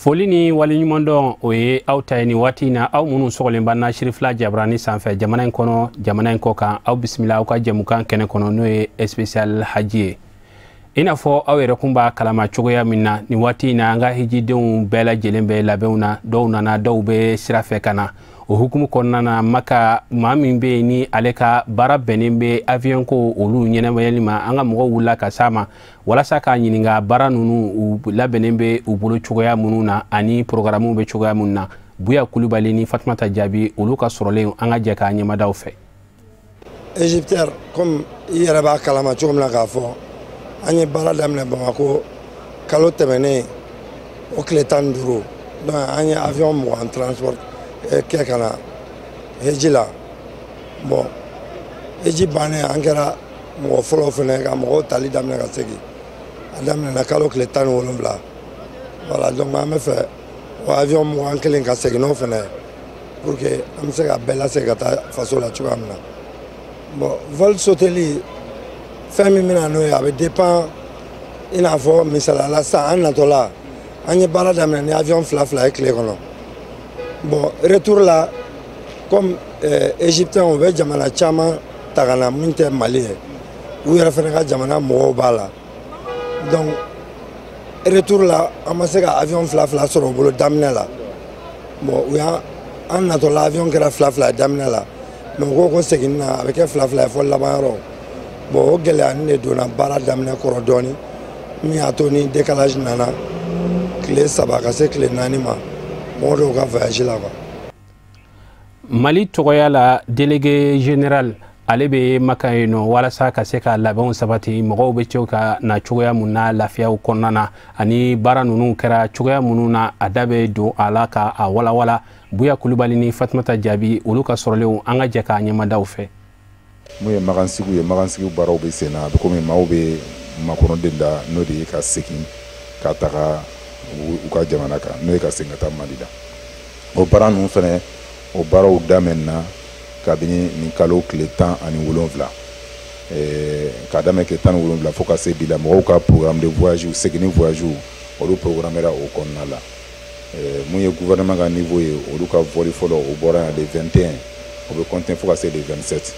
Foli ni waleɲumandɔn, o ye aw ta ye nin waati in na. Aw minnu sɔgɔlen b'an na Sirifila Jabarani sanfɛ, jamana in kɔnɔ, jamana in kɔ kan, aw bisimila aw ka jɛmukan kɛnɛ kɔnɔ, n'o ye spécial haji ye. I n'a fɔ aw yɛrɛ kun b'a kalama cogoya min na, nin waati in na, an ka hijidenw bɛɛ lajɛlen bɛ labɛnw na. Dɔw nana, dɔw bɛ sira fɛ ka na. O hukumu kɔnɔna na, Maka, maa min bɛ yen ni ale ka baara bɛnnen bɛ avion ko olu ɲɛnɛmayali ma, an ka mɔgɔw wulila ka s'a ma walasa k'a ɲininka baara ninnu u labɛnnen bɛ u bolo cogoya minnu na ani programme bɛ cogoya minnu na. Buya Kulubali ni Fatumata Jaabi, olu ka sɔrɔlen, an ka jɛ k'a ɲɛmadaw fɛ. Égyptair, comme i yɛrɛ b'a kalama cogo min na, k'a fɔ an ye baara daminɛ Bamako kalo tɛmɛnen, o tile 15. Donc an ye avion 20 transport kɛ ka na heji la. Bon, heji bannen, an kɛra mɔgɔ fɔlɔ fɛnɛ ka mɔgɔw tali daminɛ ka segin. A daminɛna kalo tile 17. Voilà, donc an bɛ fɛ o avion 21 ka segin n'o fɛnɛ pour que an bɛ se ka bɛɛ lasegin ka taa faso la cogoya min na. Bon, vol sauteli, fɛn min bɛna n'o ye, a bɛ dépend. I n'a fɔ misaliyala, sisan an natɔla, an ye baara daminɛ ni avion fila fila ye tile kɔnɔ. Bon, retour la, comme égyptien u bɛ jamana caman ta ka na min tɛ Mali ye, u yɛrɛ fana ka jamana mɔgɔw b'a la. Donc retour la, an ma se ka avion fila fila sɔrɔ u bolo daminɛ la. Bon, u y'an an natɔla, avion kɛra fila fila ye daminɛ la, mais u ko ko seginni na, a bɛ kɛ fila fila ye fɔ laban yɔrɔ. Bon, o gɛlɛya de donna baara daminɛ kɔrɔ dɔɔni, min y'a to ni décalage nana tile 3 ka se tile 4 ma mɔgɔ dɔw ka voyage la, quoi. Mali tɔgɔya la, délégué général, ale bɛ Maka yen nɔ walasa ka se ka labɛnw sabati, mɔgɔw bɛ se ka na cogoya mun na lafiyaw kɔnɔna na, ani baara ninnu kɛra cogoya minnu na, a da bɛ don a la ka a walawala. Buya Kulubali ni Fatumata Jaabi, olu ka sɔrɔlenw, an ka jɛ k'a ɲɛmadaw fɛ. Mun ye makansigiw ye, makansigiw baaraw bɛ sen na. A bɛ komi maaw bɛ makɔnɔ de la, n'o de ye ka segin ka taga u ka jamana kan, n'o ye ka segin ka taa Mali la. O baara ninnu fɛnɛ, o baaraw daminɛna kabini nin kalo tile 17. K'a daminɛ tile 17 fo ka se bi la, mɔgɔw ka programme de voyage, seginni voyage, olu programmera o kɔnɔna la. Mun ye gouvernement ka niveau ye, olu ka vol fɔlɔ, o bɔra yan le 21, o bɛ continuer fo ka se le 27.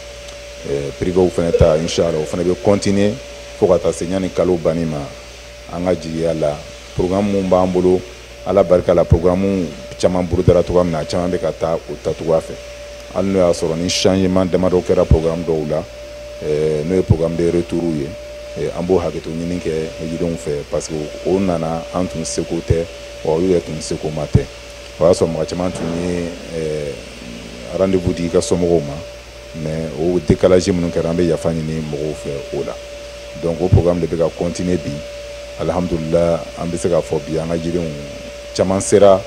Privéw fɛnɛ ta, inchallah, o fɛnɛ bɛ continuer fo ka taa se yanni kalo banni ma. An ka jigiya la, programme mun b'an bolo, Ala barika la, programme caman bolodara cogoya min na, a caman bɛ ka taa o taacogoya fɛ, hali n'o y'a sɔrɔ ni changement damadɔ kɛra programme dɔw la, n'o ye programme de retour ye. An b'o hakɛto ɲini kɛ hijidenw fɛ, parce que o nana an tun seko tɛ, wa olu yɛrɛ tun seko ma tɛ. O y'a sɔrɔ mɔgɔ caman tun ye rendez-vous di i ka somɔgɔw ma, mais o décalage minnu kɛra, an bɛ yafa ɲini mɔgɔw fɛ o la. Donc o programme de bɛ ka continuer bi. Alhamdulillah, an bɛ se k'a fɔ bi, an ka jidenw caman sera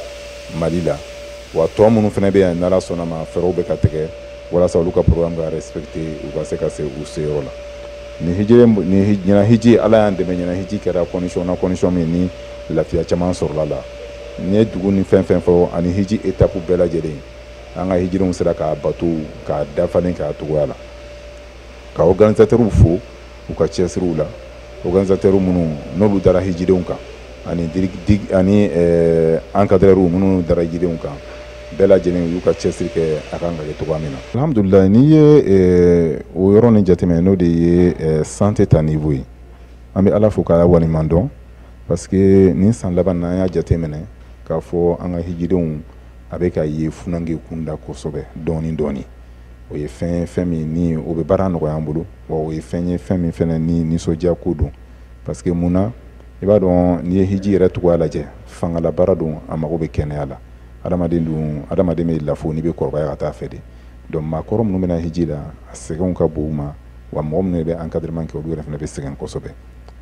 Mali la, wa tɔ minnu fana bɛ yan, n'Ala sɔnna ma, fɛɛrɛw bɛ ka tigɛ walasa olu ka programme ka respecter, u ka se ka se u seyɔrɔ la. Nin hiji, nin ɲinan hiji, Ala y'an dɛmɛ, ɲinan hiji kɛra condition na, condition min ni lafiya caman sɔrɔla la. Nin ye dugu ni fɛn fɛn fɔ ani hiji étape bɛɛ lajɛlen, an ka hijidenw sera k'a bato k'a dafalen k'a togoya la. Ka organisateurs fo u ka cɛsiriw la, organisateurs minnu n'olu dara hijidenw kan, ani encadreurs minnu dara hijidenw kan, bɛɛ lajɛlen y'u ka cɛsiri kɛ a kan ka kɛ cogoya min na. Alhamdulilayi, n'i ye o yɔrɔ nin jateminɛ, n'o de ye santé ta niveau ye, an bɛ Ala fo k'a waleɲuman dɔn, parce que nin san laban na, an y'a jateminɛ k'a fɔ an ka hijidenw a bɛ ka ye funange kunda kosɛbɛ dɔɔni dɔɔni. O ye fɛn ye, fɛn min ni o bɛ baara nɔgɔya an bolo, wa o ye fɛn ye, fɛn min fɛnɛ ni nisɔndiya ko don. Parce que mun na, i b'a dɔn, n'i ye hiji yɛrɛ cogoya lajɛ, fangala baara don, a mago bɛ kɛnɛya la. Adamaden dun, adamaden bɛ lafo n'i bɛ kɔrɔbaya ka taa fɛ de. Donc maakɔrɔ minnu bɛna hiji la, a sɛgɛnw ka bon u ma, wa mɔgɔ minnu bɛ encadrement kɛ, olu yɛrɛ fana bɛ sɛgɛn kosɛbɛ.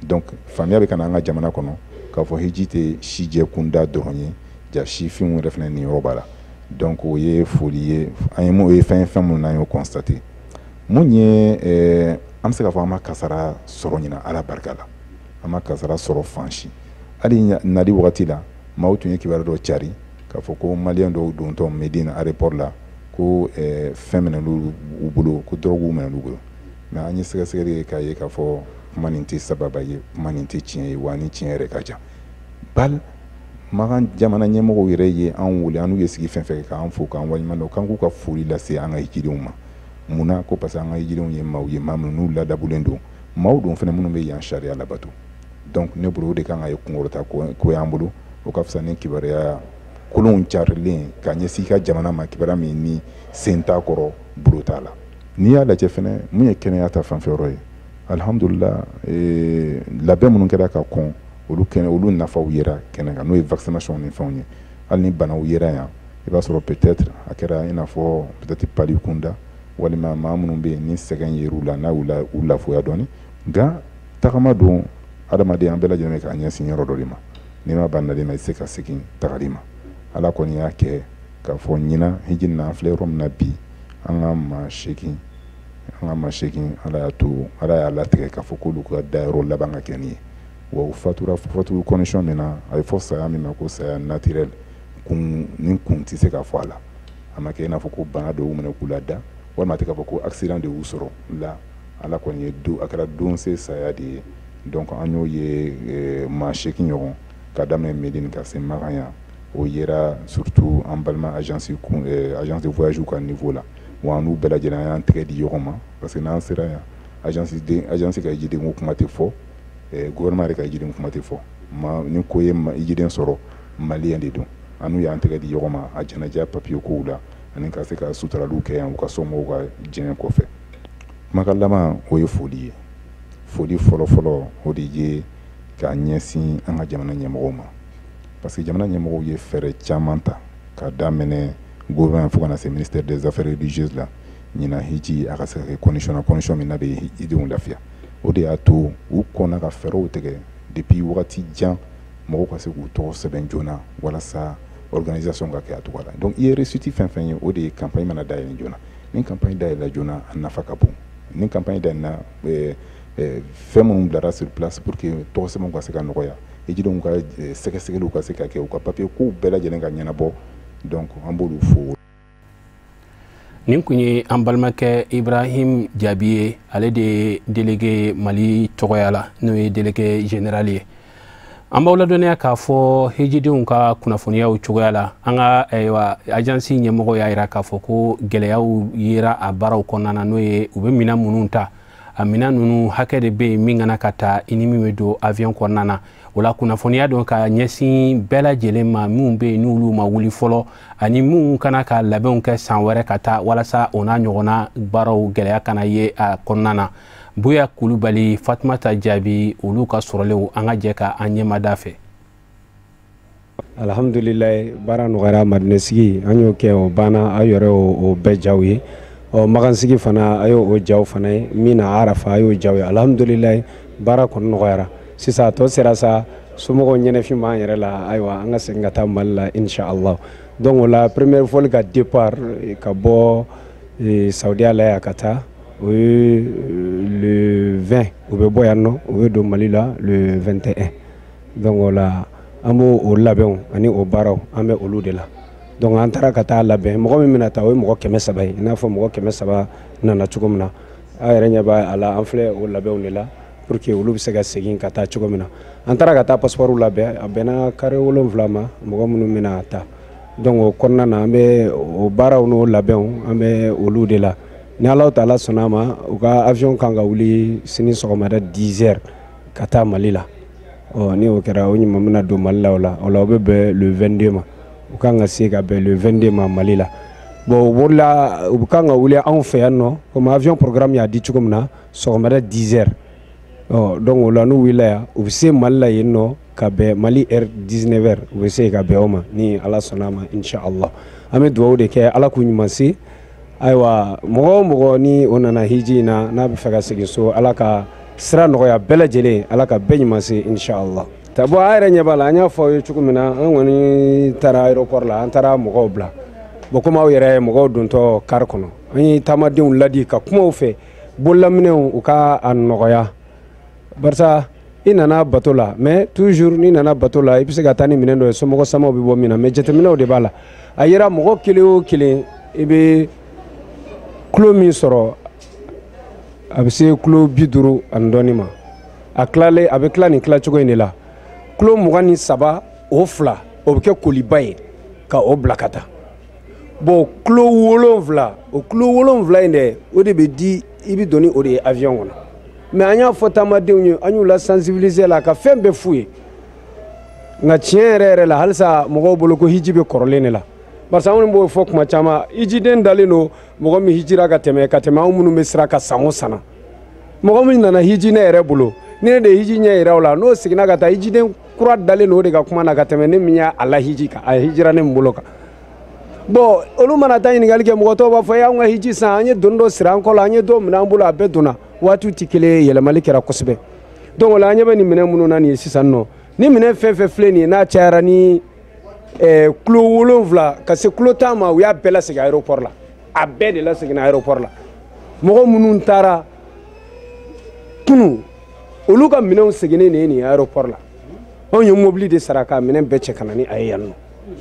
Donc faamuya bɛ ka na an ka jamana kɔnɔ k'a fɔ hiji tɛ sijɛ kunda dɔrɔn ye, ja sifinw yɛrɛ fana niyɔrɔ b'a la. Donc o ye foli ye an ye mun, o ye fɛn ye, fɛn minnu n'an y'o constater. Mun ye, an bɛ se k'a fɔ an ma kasara sɔrɔ ɲina, Ala barika la, an ma kasara sɔrɔ fan si. Hali nali wagati la, maaw tun ye kibaruya dɔ cari k'a fɔ ko maliyɛn dɔw dontɔ Medine aéroport la, ko fɛn minɛn'u u bolo, ko drogue minɛn'u bolo. Mais an ye sɛgɛsɛgɛli kɛ k'a ye k'a fɔ kuma nin tɛ sababa ye, kuma nin tɛ tiɲɛ ye, wa ni tiɲɛ yɛrɛ ka jan. Bal Makan jamana ɲɛmɔgɔw yɛrɛ ye anw wele, an n'u ye sigi fɛn fɛn kɛ, k'an fo, k'an waleɲuman dɔn, k'an k'u ka foli lase an ka hijidenw ma. Mun na? Ko parce que an ka hijidenw ye maaw ye, maa minnu n'u ladabulen don, maaw don fana minnu bɛ yan sariya labato. Donc ne bolo, o de kan ka ye kunkɔrɔta ko y'an bolo. O ka fisa ni kibaruya kolonw carilen ka ɲɛsin i ka jamana ma, kibaruya min ni sen t'a kɔrɔ, bolo t'a la. N'i y'a lajɛ fɛnɛ, mun ye kɛnɛya ta fanfɛyɔrɔ ye, alhamdulila, labɛn minnu kɛra ka kɔn, olu kɛnɛ, olu nafaw yera kɛnɛ kan, n'o ye vaccination ni fɛnw ye. Hali ni banaw yera yan, i b'a sɔrɔ peut-être a kɛra i n'a fɔ peut-être palu kunda, walima maa minnu bɛ yen ni sɛgɛn yer'u la, n'a y'u la u lafoya dɔɔni. Nka tagama don, adamaden an bɛɛ lajɛlen bɛ k'a ɲɛsin yɔrɔ dɔ de ma. N'i ma ban nali ma, i tɛ se ka segin tagali ma. Ala kɔni y'a kɛ k'a fɔ ɲinan hiji na, an filɛ yɔrɔ min na bi, an ka maa 8, Ala y'a to, Ala y'a latigɛ k'a fɔ k'olu ka dayɔrɔ laban ka kɛ nin ye. Wa u fatura fatu condition min na, a bɛ fɔ saya min ma ko saya naturel, kun ni kun tɛ se ka fɔ a la. A ma kɛ i n'a fɔ ko bana dɔw y'u minɛ k'u la da, walima a tɛ k'a fɔ ko accident de y'u sɔrɔ la. Ala kɔni ye don, a kɛra don se saya de ye. Donc an y'o ye, maa 8 ɲɔgɔn, ka daminɛ Medine ka se Makan yan. O yera surtout an balima agence kun, agence de voyage ka niveau la. Wa an n'u bɛɛ lajɛlen, an y'an tɛgɛ di ɲɔgɔn ma, parce que n'an sera yan, agence den, agence ka hijiden ko kuma tɛ fɔ, gouvernement yɛrɛ ka hijiden kuma tɛ fɔ. Ma ni ko ye hijiden sɔrɔ, malien de don. An n'u y'an tɛgɛ di ɲɔgɔn ma a jɛnajɛ papier kow la, ani ka se ka suturaliw kɛ yan u ka somɔgɔw ka diɲɛ kɔfɛ. Kumakan laban, o ye foli ye. Foli fɔlɔ-fɔlɔ, o de ye k'a ɲɛsin an ka jamana ɲɛmɔgɔw ma, parce que jamana ɲɛmɔgɔw ye fɛɛrɛ caman ta, ka daminɛ gouvernement fo ka na se ministère des Affaires religieuses la, ɲinan hiji a ka se ka kɛ condition na, condition min n'a bɛ hijidenw lafiya. O de y'a to u kɔnna ka fɛɛrɛw tigɛ depuis wagati jan, mɔgɔw ka se k'u tɔgɔ sɛbɛn joona walasa organisation ka kɛ a cogo la. Donc i ye réussite fɛn fɛn ye, o de ye campagne mana dayɛlɛ joona. Ni campagne dayɛlɛla joona, a nafa ka bon. Ni campagne dayɛlɛna, fɛn minnu bilara sur place pour que tɔgɔ sɛbɛnw ka se ka nɔgɔya, hijidenw ka sɛgɛsɛgɛliw ka se ka kɛ, u ka papier kow bɛɛ lajɛlen ka ɲɛnabɔ, donc an b'olu fo. Nin kun ye an balimakɛ Ibrahim Jaabi ye. Ale de ye délégué Mali tɔgɔya la, n'o ye délégué général ye. An b'aw ladɔnniya k'a fɔ hijidenw ka kunnafoniyaw cogoya la, an ka ayiwa agence ɲɛmɔgɔ y'a yira k'a fɔ ko gɛlɛyaw yera a baaraw kɔnɔna na, n'o ye u bɛ minɛn minnu ta, a minɛn ninnu hakɛ de bɛ yen min kana ka taa i ni min bɛ don avion kɔnɔna na. O la, kunnafoniya dɔn ka ɲɛsin bɛɛ lajɛlen ma, minnu bɛ yen n'olu ma wuli fɔlɔ, ani minnu kana ka labɛnw kɛ san wɛrɛ ka taa, walasa o n'a ɲɔgɔnna baaraw gɛlɛya kana ye a kɔnɔna na. Buya Kulubali, Fatumata Jaabi, olu ka sɔrɔlenw, an ka jɛ ka an ɲɛmada fɛ. Alhamdulilayi, baara nɔgɔyara. Madinɛsigi, an y'o kɛ, o banna, aw yɛrɛ o bɛɛ jaw ye. Ɔ Magansigi fana, a y'o o jaw fana ye min na. Arafa, a y'o jaw ye. Alhamdulilayi, baara kɔni nɔgɔyara. Sisan a tɔ sera sa, somɔgɔw ɲɛnɛfin b'an yɛrɛ la. Ayiwa, an ka segin ka taa Mali la, inshallah. Donc o la, première vol ka départ ka bɔ Saudiya la yan ka taa, o ye le 20. U bɛ bɔ yan nɔ, u bɛ don Mali la le 21. Donc o la, an b'o o labɛnw ani o baaraw, an bɛ olu de la. Donc an taara ka taa labɛn. Mɔgɔ min bɛna taa, o ye mɔgɔ 300 ye, i n'a fɔ mɔgɔ 300 nana cogo min na. Aw yɛrɛ ɲɛ b'a a la, an filɛ o labɛnw de la pour que olu bɛ se ka segin ka taa cogo min na. An taara ka taa passeport labɛn, a bɛnna carré 7 ma, mɔgɔ minnu bɛna taa. Donc o kɔnɔna na, an bɛ o baaraw n'o labɛnw, an bɛ olu de la. Ni Alahu taala sɔnna a ma, u ka avion kan ka wuli sini sɔgɔmada 10 heures ka taa Mali la. Ɔ ni o kɛra, o ɲuman bɛna don Mali la. O la, o bɛ bɛn le 22 ma. U kan ka se ka bɛn le 22 ma Mali la. Bon, u wulila, u kan ka wuli anw fɛ yan nɔ, komi avion programme y'a di cogo min na, sɔgɔmada 10 heures. Ɔ donc o la, n'u wulila yan, u bɛ se Mali la yen nɔ ka bɛn Mali heure 19 heures, u bɛ se ka bɛn o ma, ni Ala sɔnna a ma, inshallah. An bɛ dugawu de kɛ, Ala k'u ɲuman se. Ayiwa, mɔgɔ o mɔgɔ ni o nana hiji in na, n'a bɛ fɛ ka segin so, Ala ka sira nɔgɔya bɛɛ lajɛlen, Ala ka bɛɛ ɲuman se, inshallah. Ta bɔn, a yɛrɛ ɲɛ b'a la, an y'a fɔ aw ye cogo min na, an kɔni taara aéroport la, an taara mɔgɔw bila. Bon, komi aw yɛrɛ mɔgɔw dontɔ car kɔnɔ, an ye taamadenw ladi ka kuma u fɛ, bololaminɛw, u ka a nɔgɔya, barisa i nana bato la. Mais toujours n'i nana bato la, i bɛ se ka taa ni minɛn dɔ ye, somɔgɔ samaw bɛ bɔ min na. Mais jateminɛw de b'a la. A yera mɔgɔ kelen o kelen, i bɛ kulo min sɔrɔ, a bɛ se kulo 50 ani dɔɔnin ma. A tilalen, a bɛ tila nin tilacogo in de la: kulo 23, o fila. O bɛ kɛ koliba ye ka o bila ka taa. Bon, kilo 7, o kilo 7 in dɛ, o de bɛ di, i bɛ don ni o de ye avion kɔnɔ. Mais an y'a fɔ taamadenw ye, an y'u la sensibiliser la ka fɛn bɛɛ f'u ye. Nka tiɲɛ yɛrɛ yɛrɛ la, halisa mɔgɔw bolo ko hiji bɛ kɔrɔlen de la, parce que anw b'o fɔ kuma caman, hijiden dalen don mɔgɔ min hijira ka tɛmɛ, ka tɛmɛ anw minnu bɛ sira ka san o san na. Mɔgɔ min nana hiji ne yɛrɛ bolo, ni ne de ye hiji ɲɛ yira o la, n'o seginna ka taa, hijiden kura dalen don o de ka kuma na ka tɛmɛ ne min y'a la hiji kan, a hijira ne min bolo kan. Bon, olu mana taa ɲininkali kɛ, mɔgɔ tɔw b'a fɔ e, anw ka hiji san, an ye doni dɔ siri an kɔ la, an ye dɔw minɛ an bolo, a bɛɛ donna. Waatiw tɛ kelen ye, yɛlɛmali kɛra kosɛbɛ. Donc o la, an ɲɛ bɛ nin minɛn minnu na nin ye sisan nɔ, ni minɛn fɛn fɛn filɛ nin ye, n'a cayara ni kilo 7 ka se kilo 10 ma, u y'a bɛɛ lasegin aéroport la. A bɛɛ de laseginna aéroport la. Mɔgɔ minnu taara kunun, olu ka minɛnw seginnen de ye nin ye aéroport la. Anw ye mobili de sara ka minɛn bɛɛ cɛ ka na ni a ye yan nɔ.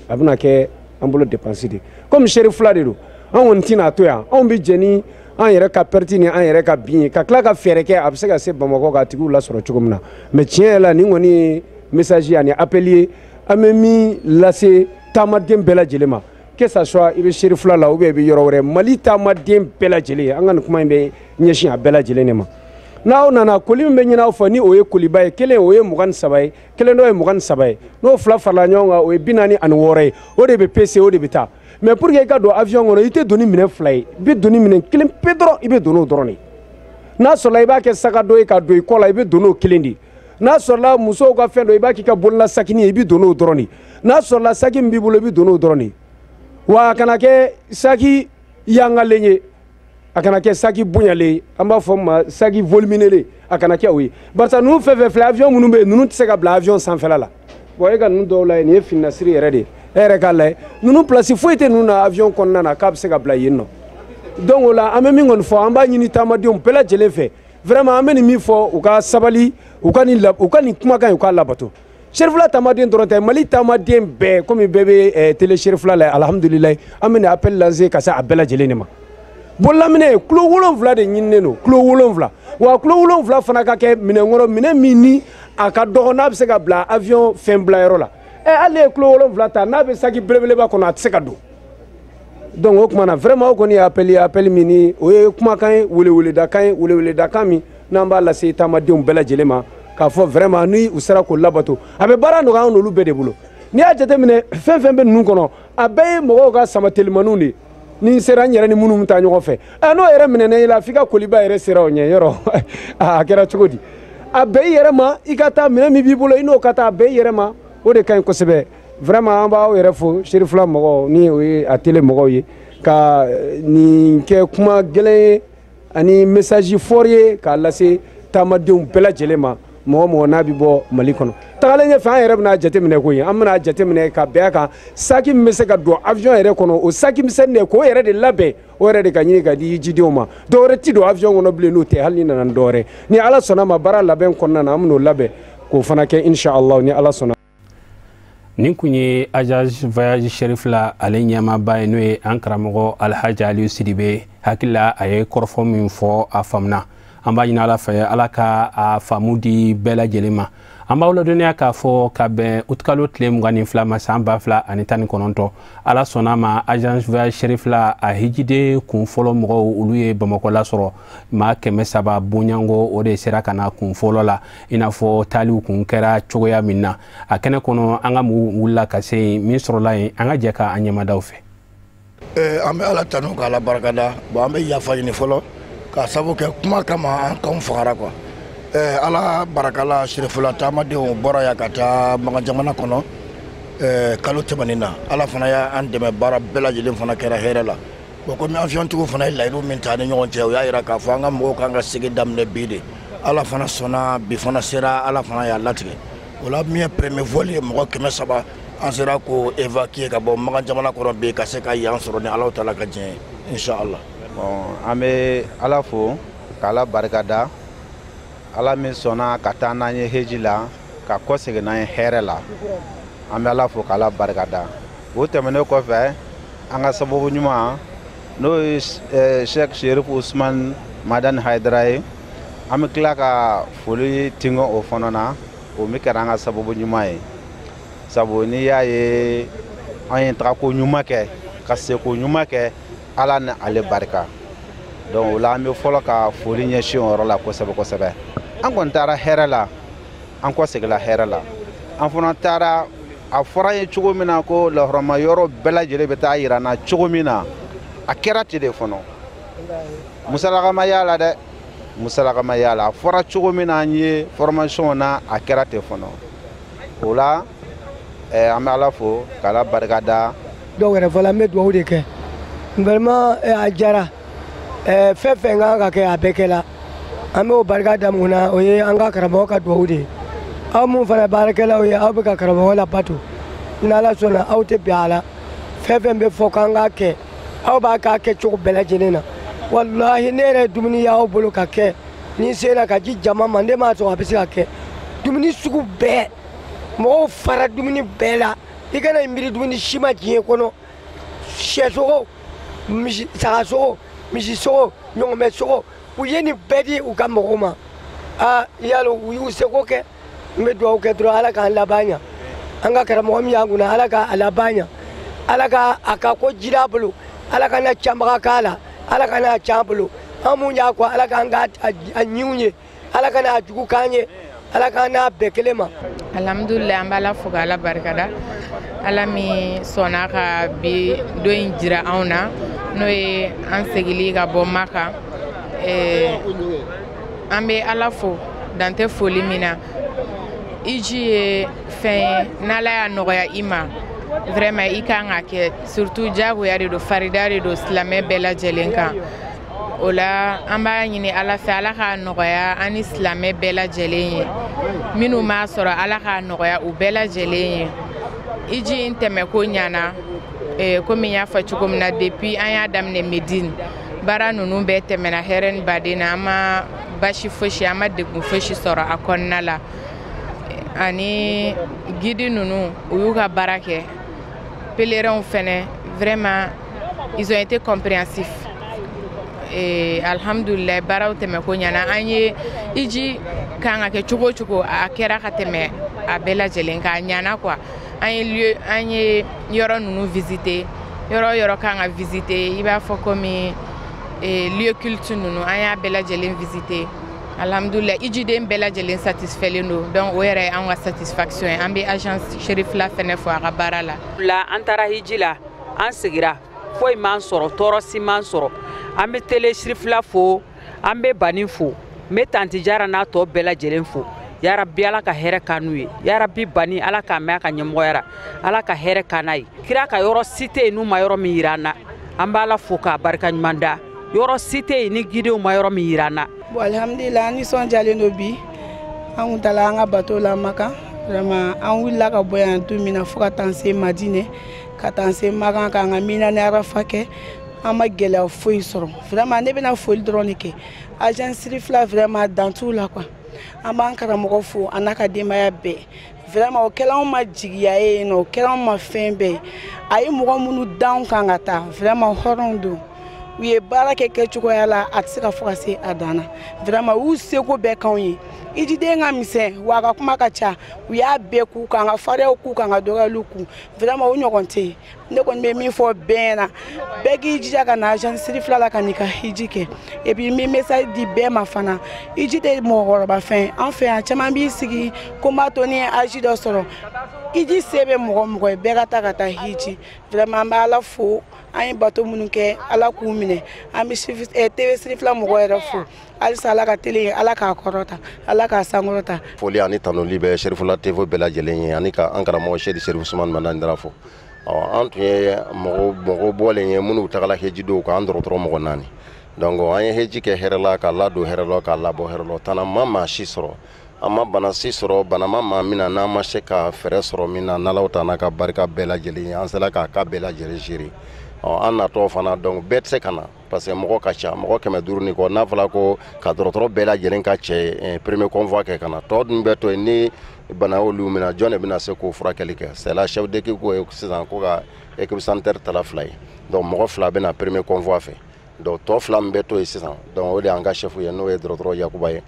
A bɛna kɛ an bolo dépense de, komi seri fila de don. An kɔni tɛna to yan, anw bɛ jɛ ni an yɛrɛ ka perte ni an yɛrɛ ka bin ye, ka tila ka fɛɛrɛ kɛ a bɛ se ka se Bamakɔ k'a tigiw lasɔrɔ cogo min na. Mais tiɲɛ yɛrɛ la, nin kɔni ye message ani appel ye an bɛ min lase taamaden bɛɛ lajɛlen ma, que ça soit i bɛ seri fila la ou bien i bɛ yɔrɔ wɛrɛ, Mali taamaden bɛɛ lajɛlen, an ka nin kuma in bɛ ɲɛsin a bɛɛ lajɛlen de ma. N'aw nana, koli min bɛ ɲini aw fɛ, ni o ye koliba ye, kelen o ye 23 ye, kelen dɔ ye 23 ye, n'o fila farala ɲɔgɔn kan, o ye 46 ye. O de bɛ pese, o de bɛ taa. Mais pour que i ka don avion kɔnɔ, i tɛ don ni minɛn fila ye, i bɛ don ni minɛn kelen pe dɔrɔn, i bɛ don n'o dɔrɔn de ye. N'a sɔrɔla i b'a kɛ sac à dos ye ka don i kɔ la, i bɛ don n'o kelen de ye. N'a sɔrɔla musow ka fɛn dɔ, i b'a k'i ka bolola sakini ye, i bɛ don n'o dɔrɔn de ye. N'a sɔrɔla saki min b'i bolo, i bɛ don n'o dɔrɔn de ye. Wa a kana kɛ saki yangalen ye, a kana kɛ saki bonyalen ye, an b'a fɔ min ma saki volumineux, a kana kɛ o ye. Barisa ninnu fɛn fɛn filɛ, avion minnu bɛ yen, ninnu tɛ se ka bila avion sanfɛla la. Bon, e ka ninnu dɔw lajɛ, nin ye fininasiri yɛrɛ de ye. E yɛrɛ k'a lajɛ, ninnu place foyi tɛ ninnu na avion kɔnɔna na k'a bɛ se ka bila yen nɔ. Donc o la, an bɛ min kɔni fɔ, an b'a ɲini taamadenw bɛɛ lajɛlen fɛ, vraiment, an bɛ nin min fɔ, u ka sabali, u ka nin kumakan in, u k'a labato. Serifila taamaden dɔrɔn tɛ, Mali taamaden bɛɛ, komi bɛɛ bɛ télé Serifila la, alhamdulilayi, an bɛ nin appel lancer ka se a bɛɛ lajɛlen de ma. Bololaminɛ kilo 7 de ɲininen don, kilo 7. Wa kilo 7 fana ka kɛ minɛn kɔrɔ, minɛn min ni a ka dɔgɔ, n'a bɛ se ka bila avion fɛn bilayɔrɔ la. Ɛ, hali ne ye kilo 7 ta, n'a bɛ saki belebeleba kɔnɔ, a tɛ se ka don. Donc o tuma na, vraiment, o kɔni ye appel ye, appel min ni o ye kumakan ye, weleweledakan ye, weleweledakan min n'an b'a lase taamadenw bɛɛ lajɛlen ma, k'a fɔ vraiment, ni u sera k'o labato, a bɛ baara nɔgɔya an n'olu bɛɛ de bolo. N'i y'a jateminɛ, fɛn fɛn bɛ ninnu kɔnɔ, a bɛɛ ye mɔgɔw ka sama telimaniw de ye. Ni n sera n yɛrɛ ni minnu bɛ taa ɲɔgɔn fɛ, ɛ, n'o yɛrɛ minɛna i la f'i ka koliba yɛrɛ sera o ɲɛ yɔrɔ, a kɛra cogo di? A bɛɛ i yɛrɛ ma, i ka taa minɛn min b'i bolo, i n'o ka taa, a bɛɛ i yɛrɛ ma, o de ka ɲi kosɛbɛ. Vraiment, an b'aw yɛrɛ fo, Serifila mɔgɔw, ni o ye a télé mɔgɔw ye, ka nin kɛ kuma gɛlɛn ye ani message fort ye k'a lase taamadenw bɛɛ lajɛlen ma, mɔgɔ mɔgɔ n'a bɛ bɔ Mali kɔnɔ. Tagalen ɲɛfɛ, an yɛrɛ bɛna jateminɛ koyi, an bɛna jateminɛ ka bɛn a kan, saki min bɛ se ka don avion yɛrɛ kɔnɔ, o saki misɛnnin de, k'o yɛrɛ de labɛn, o yɛrɛ de ka ɲini ka di jidenw ma. Dɔwɛrɛ ti don avion kɔnɔ bilen n'o tɛ, hali ni nana ni dɔwɛrɛ. Ni Ala sɔnna ma, baara labɛn kɔnɔna na, an bɛn'o labɛn k'o fana kɛ, inshallah, ni Ala sɔnna. Nin kun ye agence voyage Serifila ale ɲɛmaaba ye, n'o ye an karamɔgɔ Alhaji Aliyu Sidibe. Hakili la, a ye kɔrɔfɔ min fɔ, a faamuna. An b'a ɲini Ala fɛ, Ala ka a faamu di bɛɛ lajɛlen ma. An b'aw ladɔnniya k'a fɔ ka bɛn utikalo tile 22 ma san 2019, Ala sɔnna ma, agence voyage Serifila a hijiden kun fɔlɔ mɔgɔw, olu ye Bamakɔ lasɔrɔ. Maa 300 bonyanko, o de sera ka na kun fɔlɔ la, i n'a fɔ taaliw kun kɛra cogoya min na a kɛnɛ kɔnɔ. An ka mugu wulila ka se yen, min sɔrɔla yen, an ka jɛ ka an ɲɛmadaw fɛ. An bɛ Ala tanu k'Ala barikada. Bon, an bɛ yafa ɲini fɔlɔ k'a sababu kɛ kuma kama an kanw fagara quoi. Ala barakala, Sirifila taamadenw bɔra yan ka taa Makan jamana kɔnɔ kalo tɛmɛnen na. Ala fana y'an dɛmɛ, baara bɛɛ lajɛlen fana kɛra hɛrɛ la. Bon, komi avion tigiw fana ye layidu min ta ni ɲɔgɔn cɛ, o y'a yira k'a fɔ an ka mɔgɔw kan ka segin daminɛ bi de. Ala fana sɔnna, bi fana sera, Ala fana y'a latigɛ. O la, min ye premier vol ye, mɔgɔ 300, an sera k'o évacuer ka bɔ Makan jamana kɔnɔ bi, ka se ka yan sɔrɔ ni Alahu taala ka diɲɛ ye, inshallah. Bon, an bɛ Ala fo k'Ala barikada, Ala min sɔnna ka taa n'an ye heji la, ka kɔsegin n'an ye hɛrɛ la. An bɛ Ala fo k'Ala barikada. O tɛmɛnen kɔfɛ, an ka sababu ɲuman, n'o ye Sheikh Sherif Usman Madani Hayidara ye, an bɛ tila ka foli tingon o fana na, o min kɛra an ka sababu ɲuman ye. Sabu n'i y'a ye an ye tagako ɲuman kɛ ka seko ɲuman kɛ, Ala ni ale barika. Donc o la an bɛ fɔlɔ ka foli ɲɛsin o yɔrɔ la kosɛbɛ kosɛbɛ. An kɔni taara hɛrɛ la, an kɔ seginna hɛrɛ la. An fana taara, a fɔra an ye cogo min na ko lahɔrɔma yɔrɔ bɛɛ lajɛlen bɛ taa yira n na cogo min na, a kɛra ten de fɔlɔ. Musalaka ma y'a la dɛ, musalaka ma y'a la. A fɔra cogo min na an ye formation na, a kɛra ten fɔlɔ. O la an bɛ Ala fo k'Ala barika da. Dɔw yɛrɛ fɔla, n bɛ dugawu de kɛ vraiment. A diyara, fɛn fɛn kan ka kɛ, a bɛɛ kɛla. An b'o barika da mun na? O ye an ka karamɔgɔ ka dugawu de ye. Aw mun fana baarakɛlaw ye, aw bɛ ka karamɔgɔ labato, n'Ala sɔnna aw tɛ bɛn a la. Fɛn fɛn bɛ fɔ k'an k'a kɛ, aw b'a k'a kɛ cogo bɛɛ lajɛlen na. Walahi, ne yɛrɛ ye dumuni y'aw bolo ka kɛ ni sera ka ji jama ma, ne m'a sɔrɔ a bɛ se ka kɛ dumuni sugu bɛɛ. Mɔgɔw fara dumuni bɛɛ la, i kana i miiri dumuni si ma diɲɛ kɔnɔ. Sɛsogo, misi, sagasogo, misisogo, ɲɔgɔmɛsogo, u ye nin bɛɛ di u ka mɔgɔw ma. Aa, yalo u y'u seko kɛ. N bɛ dugawu kɛ dɔrɔn, Ala k'an laban ɲa. An ka karamɔgɔ min y'an kunna, Ala k'a laban ɲa, Ala ka a ka ko jira a bolo, Ala ka na canbaga k'a la, Ala ka n'a can bolo. An mun y'a kɔ, Ala k'an ka a ɲiw ye, Ala ka n'a jugu k'an ye, Ala k'an n'a bɛɛ kelen ma. Alhamdulilayi, an b'Ala fo k'Ala barikada, Ala min sɔnna ka bi don in jira anw na, n'o ye an segili ka bɔ Maka. An bɛ Ala fo dan tɛ foli min na. Hiji ye fɛn ye, n'Ala y'a nɔgɔya i ma, vraiment i kan ka kɛ, surtout diyagoya de don, farida de don silamɛ bɛɛ lajɛlen kan. O la an b'a ɲini Ala fɛ, Ala k'a nɔgɔya an ni silamɛ bɛɛ lajɛlen ye. Minnu m'a sɔrɔ, Ala k'a nɔgɔya u bɛɛ lajɛlen ye. Hiji in tɛmɛko ɲana. Komi n y'a fɔ cogo min na, depuis an y'a daminɛ Medine, baara ninnu bɛɛ tɛmɛna hɛrɛ ni baden na. An ma basi fosi, an ma degun fosi sɔrɔ a kɔnɔna la. Ani guide ninnu, u y'u ka baara kɛ. Pèlerins fɛnɛ, vraiment ils ont été compréhensifs. Alhamdulilayi, baaraw tɛmɛ ko ɲana an ye. Hiji kan ka kɛ cogo o cogo, a kɛra ka tɛmɛ a bɛɛ lajɛlen kan, a ɲana quoi. An ye lieu, an ye yɔrɔ ninnu visiter, yɔrɔ o yɔrɔ kan ka visiter, i b'a fɔ komi lieu culte ninnu, an y'a bɛɛ lajɛlen visiter. Alhamdulilayi, hijiden bɛɛ lajɛlen satisfailen don. Donc o yɛrɛ ye anw ka satisfaction ye. An bɛ agence Cherifla fɛnɛ fo a ka baara la. La an taara hiji la, an sigira, foyi m'an sɔrɔ, tɔɔrɔ si m'an sɔrɔ. An bɛ télé Cherifla fo, an bɛ Bani fo, n bɛ tanti Jara n'a tɔ bɛɛ lajɛlen fo. Yarabi, Ala ka hɛrɛ k'an n'u ye. Yarabi, Bani, Ala k'a mɛn a ka ɲɛmɔgɔya la, Ala ka hɛrɛ k'an n'a ye. Kira ka yɔrɔ si tɛ yen n'u ma yɔrɔ min yira an na. An b'Ala fo k'a barika ɲuman da. Yɔrɔ si tɛ yen ni guidew ma yɔrɔ min yira an na. Bon, alhamdulillah, an nisɔndiyalen don bi. An kun taala an ka bato la Makan. Vraiment, an wulila ka bɔ yan don min na fo ka taa se Madinɛ, ka taa se Makan, k'an ka Mina ni Arafa kɛ, an ma gɛlɛya foyi sɔrɔ. Vraiment, ne bɛna foli dɔrɔn de kɛ agence Cherifla, vraiment dan t'u la quoi. An b'an karamɔgɔ fo, a n'a ka denbaya bɛɛ. Vraiment, o kɛla anw ma jigiya ye yen nɔ, o kɛra anw ma fɛn bɛɛ ye. A ye mɔgɔ minnu d'anw kan ka taa, vraiment hɔrɔnw don. U ye baara kɛ kɛcogoya la, a tɛ se ka fɔ ka se a dan na. Vraiment, u y'u seko bɛɛ k'anw ye. Hijiden ka misɛn wa a ka kuma ka ca, u y'a bɛɛ k'u kan, ka fariyaw k'u kan, ka dɔgɔyaliw k'u. Vraiment, o ɲɔgɔn tɛ yen. Ne kɔni bɛ min fɔ bɛɛ ɲɛna, bɛɛ k'i jija ka na agence Cherifla la ka n'i ka hiji kɛ. Et puis n bɛ message di bɛɛ ma fana, hiji tɛ mɔgɔkɔrɔba fɛn. An fɛ yan, caman b'i sigi ko n b'a to ni ye âge dɔ sɔrɔ. Hiji se bɛ mɔgɔ mɔgɔ ye, bɛɛ ka taa ka taa hiji. Vraiment, an bɛ Ala fo, an ye bato minnu kɛ, Ala k'u minɛ. An bɛ TV Cherifla mɔgɔ yɛrɛ fo halisa. Ala ka télé, Ala k'a kɔrɔta, Ala k'a sankɔrɔta. Foli ani tanuli bɛ Cherifla TV bɛɛ lajɛlen ye, ani ka an karamɔgɔ Seyidi Serifu Usumani Madani Dara fo. Ɔ, an tun ye mɔgɔ bɔlen ye minnu tagala heji dɔw kan, an dɔgɔtɔrɔ mɔgɔ 4. Donc an ye heji kɛ hɛrɛ la, k'a ladon hɛrɛ la, k'a labɔ hɛrɛ la. Tana ma maa si sɔrɔ, an ma bana si sɔrɔ, bana ma maa min na n'an ma se ka fɛɛrɛ sɔrɔ min na. N'Alaw ta n'a ka barika bɛɛ lajɛlen ye, an sera k'a ka bɛɛ lajɛlen gérer. Ɔ, an natɔ fana, donc bɛɛ tɛ se ka na parce que mɔgɔ ka ca, mɔgɔ 500 ni kɔ. N'a fɔra ko ka dɔgɔtɔrɔ bɛɛ lajɛlen ka cɛ premier convoi kɛ ka na, tɔ dun bɛ to yen ni bana y'olu minɛ, jɔn de bɛna se k'o furakɛli kɛ? C'est la chef d'équipe ko sisan ko ka équipe sanitaire tala 2 ye, donc mɔgɔ 2 bɛna premier convoi fɛ. Donc tɔ fila min bɛ to yen sisan, donc o de y'an ka chef ye, n'o ye dɔgɔtɔrɔ Yakuba ye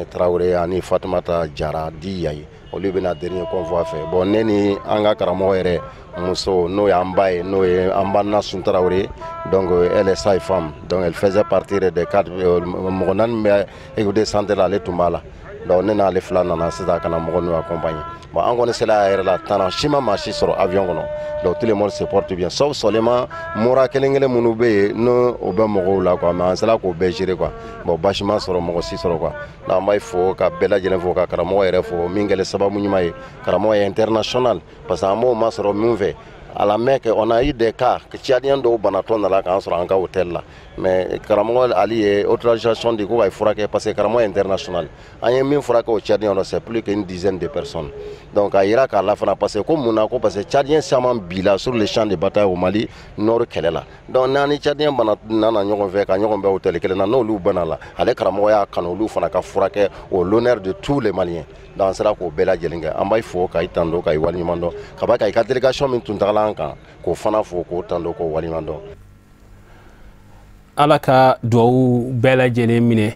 Tarawele ani Fatumata Jara di Yayi, olu bɛna dernier convoi fɛ. Bon, ne ni an ka karamɔgɔ yɛrɛ muso, n'o y'an ba ye, n'o ye an ba Nasun Tarawele, donc elle est sage-femme, donc elle faisait partie des quatre mɔgɔ naani bɛ équipe de santé la, ale tun b'a la. Donc ne n'ale fila nana sisan ka na mɔgɔ ninnu accompagner. Bon, an kɔni sera a yɛrɛ la, tana si ma maa si sɔrɔ avion kɔnɔ. Donc tout le monde se porte bien, sauf seulement mura kelen kelen minnu bɛ yen, n'o o bɛ mɔgɔw la quoi, mais an sera k'o bɛɛ gérer quoi. Bon, baasi ma sɔrɔ mɔgɔ si sɔrɔ quoi. Donc an b'a fo ka bɛɛ lajɛlen fo, ka karamɔgɔ yɛrɛ fo min kɛlen sababu ɲuman ye, karamɔgɔ ye international, parce que an b'o ma sɔrɔ min fɛ. À la Mecque, on a eu des cas que Tchadien dɔw banatɔ nana k'an sɔrɔ an ka hôtel la, mais karamɔgɔ Ali ye autorisation di ko ka furakɛ, parce que karamɔgɔ international, an ye min furakɛ o Tchadien la, c'est plus qu'une dizaine de personnes. Donc a yira k'a la fana, parce que ko mun na, ko parce que Tchadien caman bila sur le champ de bataille au Mali nord kɛlɛ la. Donc n'an ni Tchadien bana nana ɲɔgɔn fɛ ka ɲɔgɔn bɛn hôtel kelen na, n'olu bana la, ale karamɔgɔ y'a kanu olu fana ka furakɛ au l'honneur de tous les Maliens. Donc an sera k'o bɛɛ lajɛlen kɛ. An b'a fo k'a tando k'a waleɲuman dɔn ka ba ka i ka délégation min tun tagala an kan, k'o fana fo k'o tando k'o waleɲuman dɔn. Ala ka duwawu bɛɛ lajɛlen minɛ.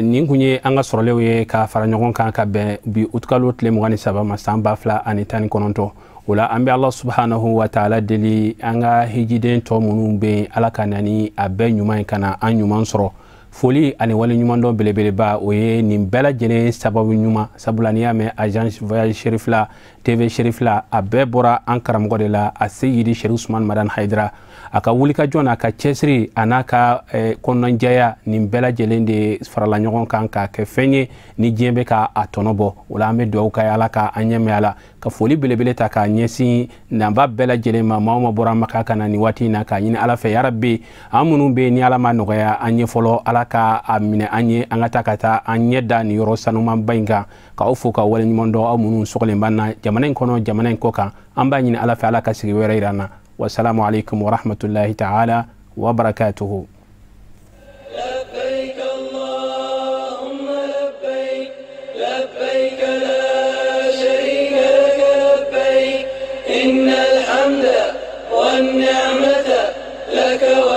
Nin kun ye an ka sɔrɔlenw ye ka fara ɲɔgɔn kan ka bɛn bi utukalo tile 23 ma, san 2019. O la, an bɛ Ala subhanahu wa taala deli, an ka hijiden tɔ minnu bɛ yen, Ala ka na ni a bɛɛ ɲuman ye, ka na an ɲuman sɔrɔ. Foli ani waleɲumandɔn belebeleba, o ye nin bɛɛ lajɛlen sababu ɲuman, sabula n'i y'a mɛn agence voyage Cherifla TV Cherifla, a bɛɛ bɔra an karamɔgɔ de la, a Seyidi Cherif Usman Madani Hayidara. A ka wulikajɔ n'a ka cɛsiri a n'a ka kɔnɔnajɛya, nin bɛɛ lajɛlen de farala ɲɔgɔn kan k'a kɛ fɛn ye ni diɲɛ bɛ ka a tɔnɔ bɔ. O la, an bɛ dugawu kɛ Ala ka an ɲɛmɛ a la, ka foli belebele ta k'a ɲɛsin nanba bɛɛ lajɛlen ma, maa o maa bɔra Maka ka na nin waati in na, k'a ɲini Ala fɛ, yarabi, an minnu bɛ yen ni Ala ma nɔgɔya an ye fɔlɔ, Ala ka a minɛ an ye, an ka taa ka taa an ɲɛ da nin yɔrɔ sanumanba in kan. K'aw fo ka waleɲuman dɔn, aw minnu sɔgɔlen b'an na jamana in kɔnɔ, jamana in kɔ kan. An b'a ɲini Ala fɛ, Ala ka sigi wɛrɛ yira an na. Wasalamu alaikum warahmatullahi taala wabarakatuhu. لبيك اللهم لبيك، لبيك لا شريك لك لبيك، إن الحمد والنعمة لك.